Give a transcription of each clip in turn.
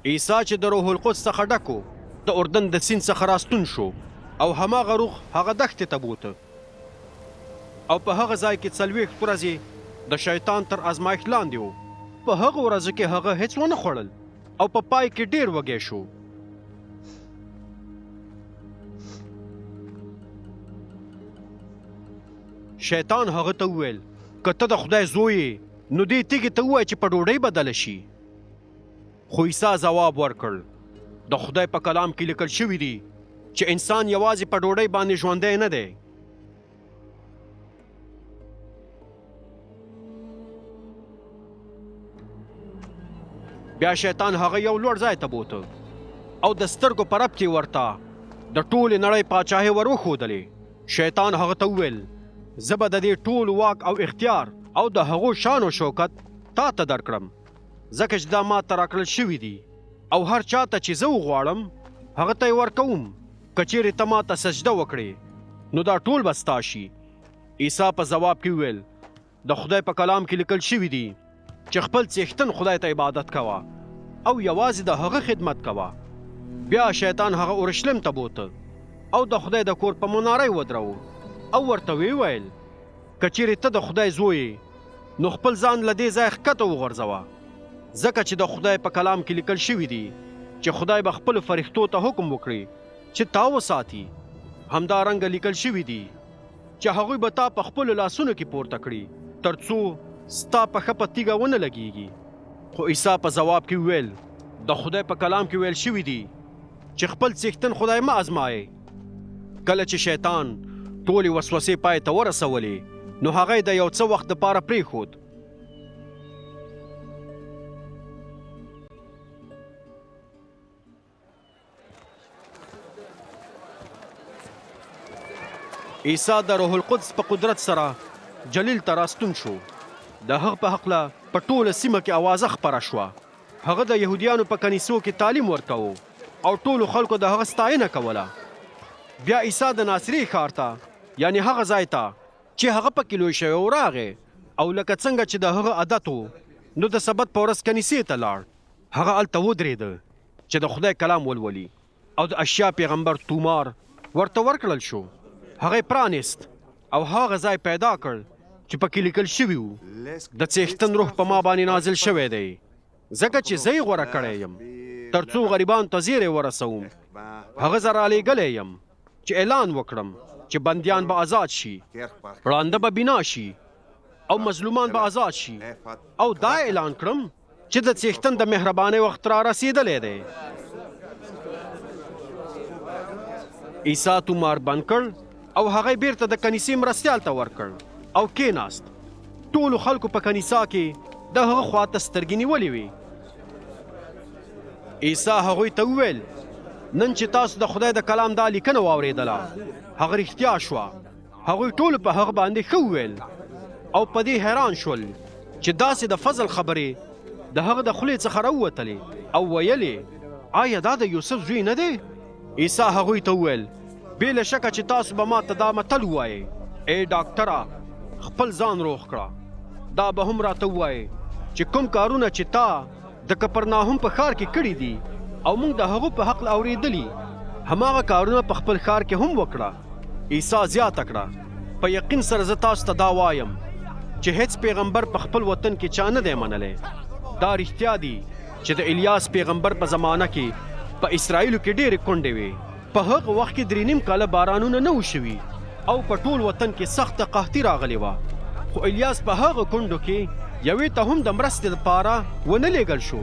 عیسی چې د روح القدس څخه ډک و، د اردن د سیند څخه راستون شو او هماغه روح هغه دښتې ته بوته او په هغه ځای کې 40 ورځې د شیطان تر ازمایښت لاندې و. په هغو ورځو کې هغه هیڅ ونه خوړل او په پای کې ډیر وږی شو. شیطان هغه ته وویل، که ته د خدای زوی یې، نو دې تیږې ته ووایه چې په ډوډۍ بدله شي. خو عیسی ځواب ورکړ، د خدای په کلام کې لیکل شوي دي چې انسان یوازې په ډوډۍ باندې ژوندی نه دی. بیا شیطان هغه یو لوړ ځای ته بوته او د سترګو په رپ کې ورته د ټولې نړۍ پاچاهۍ ور وښودلې. شیطان هغه ته وویل، زه به د دې ټول واک او اختیار او د هغو شان او شوکت تا ته درکړم، ځکه چې دا ما ته راکړل شوي دي او هر چا ته چې زه وغواړم هغه ته یې ورکوم. که چیرې ته ما ته سجده وکړې نو دا ټول به ستا شي. عیسی په ځواب کې وویل، د خدای په کلام کې لیکل شوي دي چې خپل څښتن خدای ته عبادت کوه او یوازې د هغه خدمت کوه. بیا شیطان هغه اورشلیم ته بوته او د خدای د کور په مناره یې ودراوه او ورته ویې ویل، که چیرې ته د خدای زوی یې نو خپل ځان له دې ځایه ښکته وغورځوه، ځکه چې د خدای په کلام کې لیکل شوي دي چې خدای به خپلو فرښتو ته حکم وکړي چې تا وساتي. همدارنګه لیکل شوي دي چې هغوی به تا په خپلو لاسونو کې پورته کړي ترڅو ستا پښه په تیږه ونه لګیږي. خو عیسی په ځواب کې وویل، د خدای په کلام کې ویل شوي دي چې خپل څښتن خدای مه ازمایئ. کله چې شیطان ټولې وسوسې پای ته ورسولې نو هغه یې د یو څه وخت دپاره پرېښود. عیسی د روح القدس په قدرت سره جلیل ته راستون شو. د هغه په هکله په ټوله سیمه کې اوازه خپره شوه. هغه د یهودیانو په کنیسو کې تعلیم ورکاوه او ټولو خلکو د هغه ستاینه کوله. بیا عیسی د ناصرې ښار ته، یعنې هغه ځای ته چې هغه پکې لوی شوی و، راغی او لکه څنګه چې د هغه عادت و، نو د سبت په ورځ کنیسې ته لاړ. هغه هلته ودرېده چې د خدای کلام ولولي او د اشیا پیغمبر تومار ورته ورکړل شو. هغه یې پرانیست او هغه ځای پیدا کړ چې پکې لیکل شوي وو، د څښتن روح په ما باندې نازل شوی دی، ځکه چې زه یې غوره کړی یم ترڅو غریبانو ته زیری ورسوم. هغه زه رالیږلی یم چې اعلان وکړم چې بندیان به ازاد شي، ړانده به بینا شي او مظلومان به ازاد شي، او دا اعلان کړم چې د څښتن د مهربانۍ وخت را رسېدلی دی. عیسی تومار بند کړ او هغه یې بیرته د کنیسې مرستیال ته ورکړ او کېناست. ټولو خلکو په کنیسا کې د هغه خواته سترګې نیولې وې. عیسی هغوی ته وویل، نن چې تاسو د خدای د کلام دا لیکنه واورېدله، هغه رښتیا شوه. هغوی ټولو په هغه باندې ښه وویل او په دې حیران شول چې داسې د فضل خبرې د هغه د خولې څخه راووتلې او ویل یې، آیا دا د یوسف زوی نه دی؟ عیسی هغوی ته وویل، بې له شکه چې تاسو به ما ته دا متل ووایئ، ای ډاکټره، خپل ځان روغ کړه. دا به هم راته ووایئ چې کوم کارونه چې تا د کپرناهم په ښار کې کړي دي او موږ د هغو په هکله اورېدلي، هماغه کارونه په خپل ښار کې هم وکړه. عیسی زیاته کړه، په یقین سره زه تاسو ته دا وایم چې هیڅ پیغمبر په خپل وطن کې چا نه دی منلی. دا رښتیا دي چې د الیاس پیغمبر په زمانه کې په اسراییلو کې ډېرې کونډې وې. په هغه وخت کې 3.5 کاله بارانونه نه وو شوي او په ټول وطن کې سخته قحطي راغلې وه، خو الیاس په هغه کونډو کې یوې ته هم د مرستې لپاره ونه لېږل شو،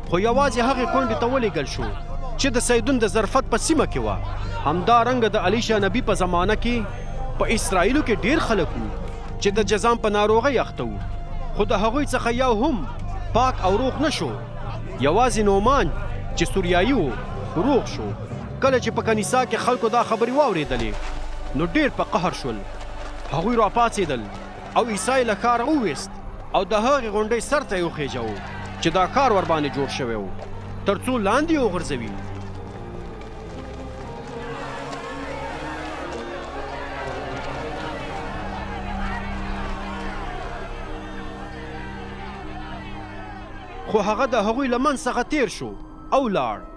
خو یوازې هغې کونډې ته ولېږل شو چې د صیدون د زرفت په سیمه کې وه. همدارنګه د الیشع نبي په زمانه کې په اسراییلو کې ډېر خلک وو چې د جذام په ناروغۍ اخته وو، خو د هغوی څخه یو هم پاک او روغ نه شو. یوازې نعمان چې سوریایي و، روغ شو. کله چې په کنیسا کې خلکو دا خبرې واورېدلې، نو ډېر په قهر شول. هغوی راپاڅېدل او عیسی یې له ښاره وویست او د هغې غونډۍ سر ته یې وخېژاوه چې دا ښار ورباندې جوړ شوی و، ترڅو لاندې یې وغورځوي. خو هغه د هغوی له منځ څخه تېر شو. او لاړ.